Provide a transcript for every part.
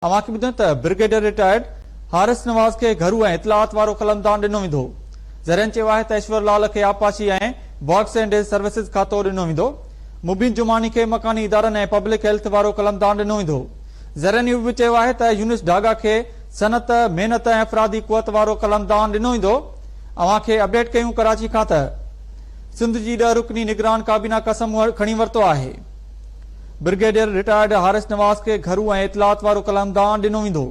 اوهان کي ٻڌايون ته برگيڊيئر رٽائرڊ حارث نواز کي گهرو ۽ اطلاعات وارو قلمدان ڏنو ويندو. ذريعن چيو آهي ته ايشور لال کي آبپاشي ۽ ورڪس اينڊ سروسز کاتو ڏنو ويندو. مبين جماڻي کي مڪاني ادارن ۽ پبلڪ هيلٿ وارو قلمدان ڏنو ويندو. ذريعن اهو به چيو آهي ته يونس ڍاڳا کي صنعت، محنت ۽ افرادي قوت وارو قلمدان ڏنو ويندو. اوهان کي اپڊيٽ ڪيون ڪراچي کان ته سنڌ جي ڏهه رڪني نگران ڪابينا قسم کڻي ورتو آهي. برگيڊيئر رٽائرڊ حارث نواز کي گهرو ۽ اطلاعات وارو قلمدان ڏنو ويندو.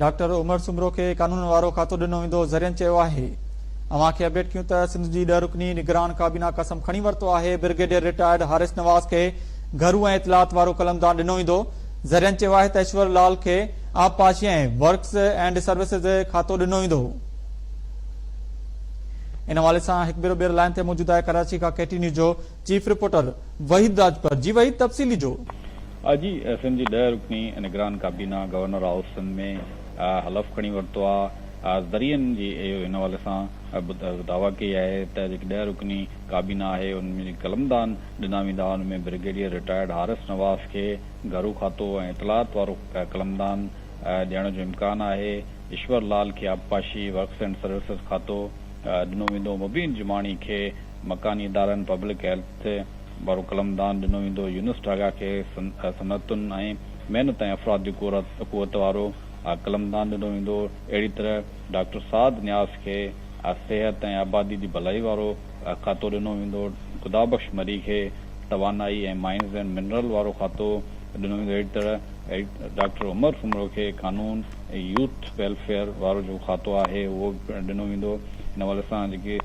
ڊاڪٽر عمر سومرو کي قانون وارو کاتو ڏنو ويندو، ذريعن چيو آهي. اوهان کي اپڊيٽ ڪيون ته سنڌ جي ڏهه رڪني نگران ڪابينا قسم کڻي ورتو آهي، برگيڊيئر رٽائرڊ حارث نواز کي گهرو ۽ اطلاعات وارو قلمدان ڏنو ويندو. ذريعن چيو آهي ته ايشور لال کي آبپاشي ۽ ورڪس اينڊ سروسز کاتو ڏنو ويندو. ان حوالي سان هڪ ڀيرو ٻيهر لائين تي موجود آهي ڪراچي کان ڪي ٽي نيوز جو چيف رپورٽر وحيد راڄپر جي وحيد تفصيل ڏجو. آء جي سنڌ جي ڏهه رڪني نگران ڪابينا گورنر هائوس سنڌ ۾ حلف کڻي ورتو آهي. ذريعن جي اهو ان حوالي سان دعويٰ ڪئي آهي ته جيڪي ڏهه رڪني ڪابينا آهي ان ۾ جيڪي قلمدان ڏنا ويندا ان ۾ برگيڊيئر رٽائرڊ حارث نواز کي گهرو کاتو ۽ اطلاعات وارو قلمدان ڏيڻ جو امڪان آهي، ايشور لال کي آبپاشي، ورڪس اينڊ سروسز کاتو ڏنو ويندو، مبين جماڻي کي مڪاني ادارن، پبلڪ هيلٿ وارو قلمدان ڏنو ويندو، يونس ڍاڳا کي صنعتن ۽ محنت ۽ افرادي قوت وارو قلمدان ڏنو ويندو، اهڙي طرح ڊاڪٽر سعد نياز کي صحت ۽ آبادي جي ڀلائي وارو کاتو ڏنو ويندو، خدا بخش مري کي توانائي ۽ مائنز اينڊ منرل وارو کاتو ڏنو ويندو، اهڙي طرح ڊاڪٽر عمر سومرو کي قانون ۽ يوٿ ويلفيئر وارو جيڪو کاتو آهي اهو به پڻ ڏنو ويندو. ان حوالي سان جيڪي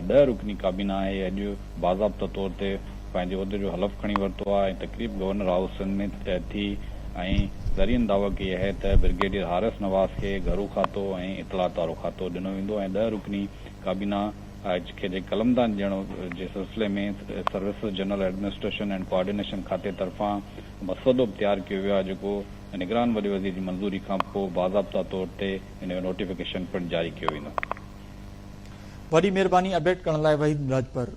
ڏهه رڪني ڪابينا آهي اڄ باضابطه طور تي پنهنجي عهدي جو حلف کڻي ورتو آهي ۽ تقريب گورنر هائوس سنڌ ۾ ٿي ۽ ذريعن دعويٰ ڪئي آهي ته برگيڊيئر حارث نواز کي گهرو کاتو ۽ اطلاعات وارو کاتو ڏنو ويندو ۽ ڏهه رڪني ڪابينا کي جي قلمدان ڏيڻ جي سلسلي ۾ services general administration and coordination کاتي طرفان مسودو به تيار ڪيو ويو آهي جيڪو نگران وڏي وزير جي منظوري کانپوء باضابطا طور تي ان جو نوٽيفڪيشن پڻ جاري ڪيو ويندو. وڏي مهرباني اپڊيٽ ڪرڻ لاء وحيد راڄپر.